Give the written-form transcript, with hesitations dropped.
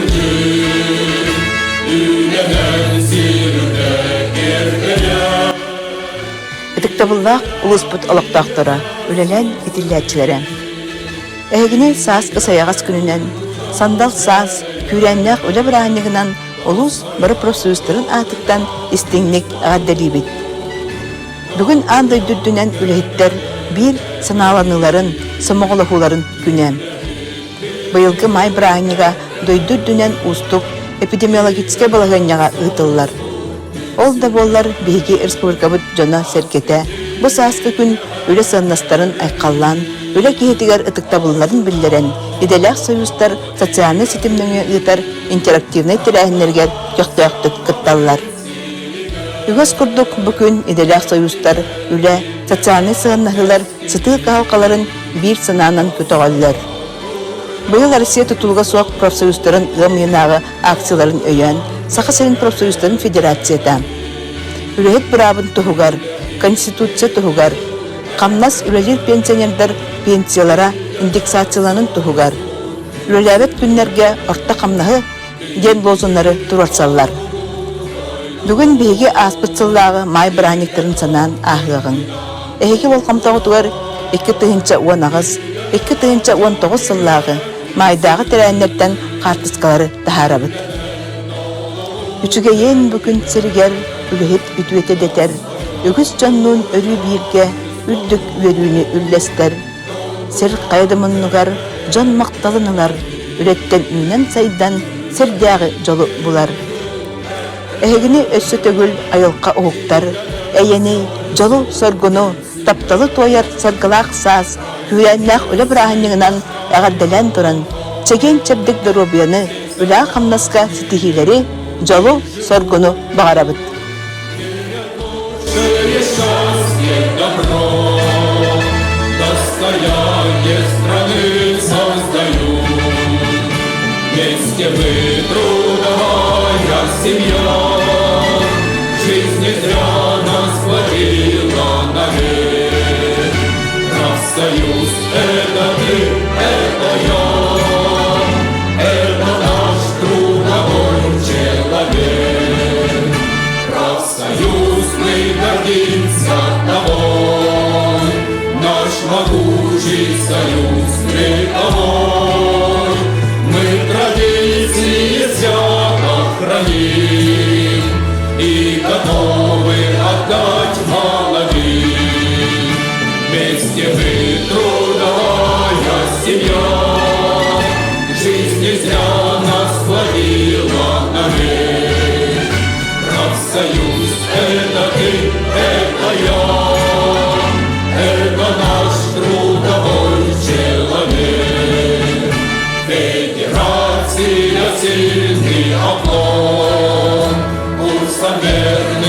үрдүк, үлэнэн сиргэ киэргэйэр. Ытыктабыллаах улууспут олохтоохторо, үлэлээн итиллээччилэрэ! Эһигини сааскы сайаҕас күнүнэн, сандал саас, күүрээннээх үлэ бырааһынньыгынан улуус бары профсоюзтарын аатыттан истиҥник эҕэрдэлиибит! Бүгүн аан дойду үрдүнэн үлэһиттэр биир санааланыыларын, сомоҕолоһууларын күнэ. Быйылгы маай бырааһынньыга дойду үрдүнэн уустук эпидемиологическай балаһыанньаҕа ыытыллар. Ол да буоллар биһиги республикабыт дьоно-сэргэтэ бу сааскы күн үлэ сыаннастарын айхаллаан, үлэ киһитигэр ытыктабылларын биллэрэн, идэлээх союзтар социальнай ситим нөҥүө ыытар интерактивнай тэрээһиннэригэр көхтөөхтүк кытталлар. Үгэс курдук бу күн идэлээх союзтар үлэ, социальнай сыһыаннаһыылар сытыы кыһалҕаларын биир санаанан көтөҕөллөр. Быйыл Россия тутулуга суох профсоюзтарын ыам ыйынааҕы акцияларын өйөөн, Саха сирин профсоюзтарын федерацията үлэһит быраабын туһугар, Конституция туһугар, хамнас үлэлиир пенсионердар пенсиялара индексацияланын туһугар, үлэлээбэт күннэргэ орто хамнаһы диэн лозуннары туруорсаллар. Бүгүн биһиги ааспыт сыллааҕы маай бырааһынньыктарын санаан ааһыаҕыҥ. Эһиги болҕомтоҕутугар 2018, 2019 сыллааҕы маайдааҕы тэрээһиннэртэн хаартыскалары таһаарабыт. Үчүгэйин бу күн сиригэр үлэһит үтүөтэ дэтэр, үгүс дьоннуун өрүү бииргэ үрдүк үөрүүнү үллэстэр. Сир хайа да муннугар дьон махталын ылар, үлэттэн үүнэн-сайдан сирдээҕи дьолу булар. Эһигини өссө төгүл айылҕа уһуктар, эйэни, дьолу-соргуну, тапталы туойар саргылаах саас күүрээннээх үлэ бырааһынньыгынан эҕэрдэлээн туран, чэгиэн-чэбдик доруобуйаны, үлэҕэ-хамнаска ситиһиилэри, дьолу-соргуну баҕарабыт. Счастье, добро, достояние страны создают. Вместе мы трудовая семья, жизнь не зря нас хватила навек. Профсоюз — это ты, это я, это наш трудовой человек. Профсоюз, мы гордимся тобой, Наш могучий союз вековой. Мы традиции свято храним И готовы отдать молодым. Вместе мы трудовая семья, Жизнь не зря нас хвалила навек. Профсоюз — это ты, это я, это наш трудовой человек. Федерация сильный оплот, курсом верный.